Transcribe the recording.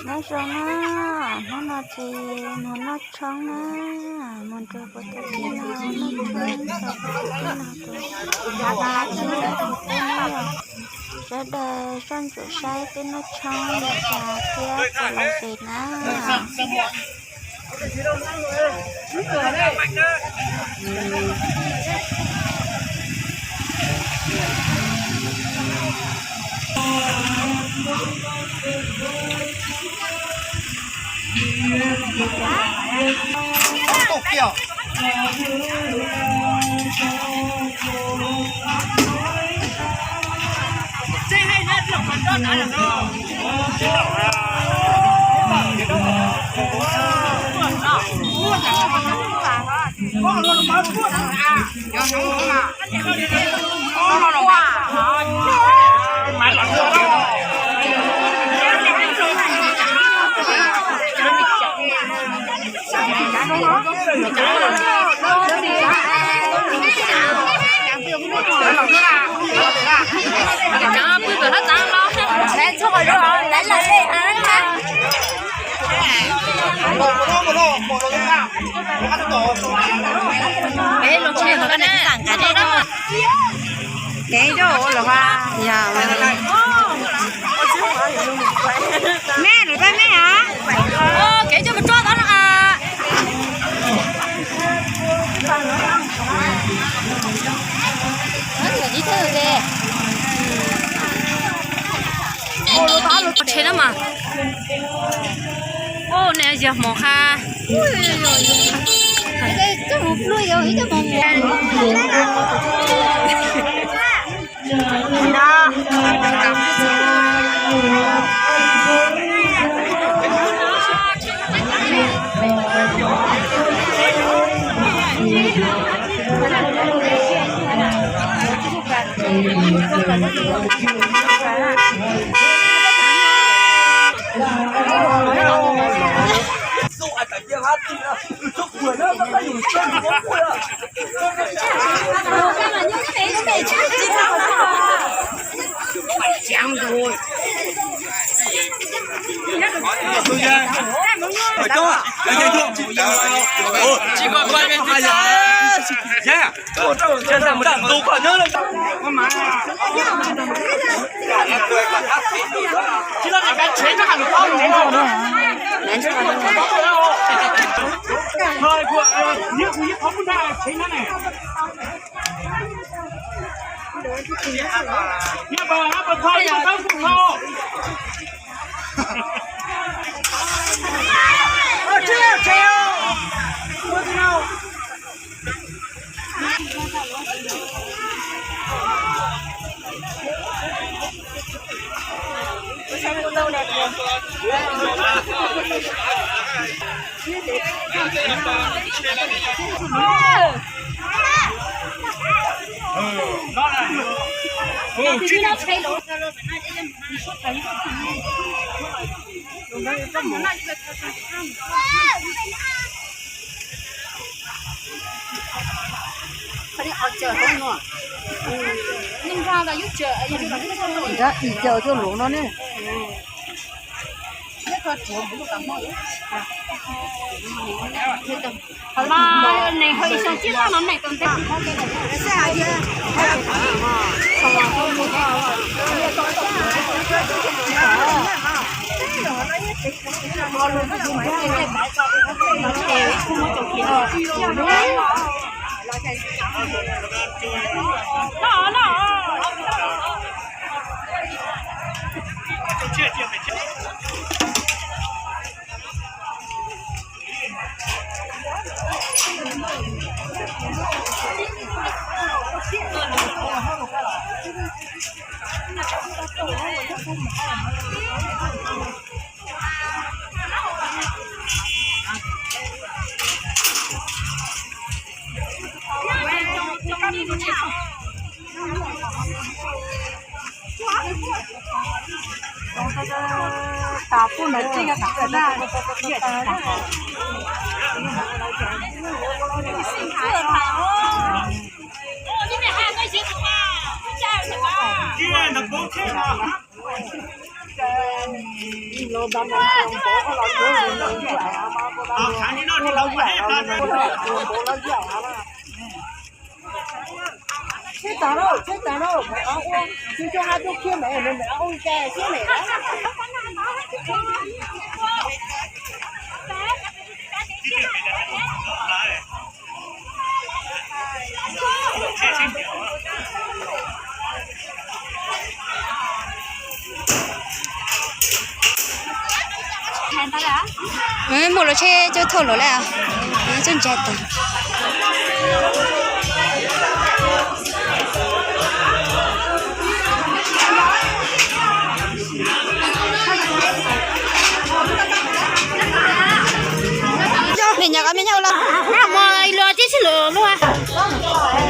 Nyob zoo na, hnub no ces mus noj tshoob na, mus nrog kuv tus tij no noj tshoob, kuv tus tij no tus, kuv tus tij no tus tij no. Sawv daws soj ntsuam saib peb noj tshoob li cas thiab txaus los zes na. Kev coj ua lawm a, yog me lawm, me a, kev coj mus tsuab tod no a. Tsheb na mas. Ua ne yog hmoov ha. Ib caug cuaj luv no ne. Muaj lub tsheb coj thauj los lawm, coj ntsa tas. Mej nyam koj mej nyob ua luaj? Mos luaj tib si luaj luaj.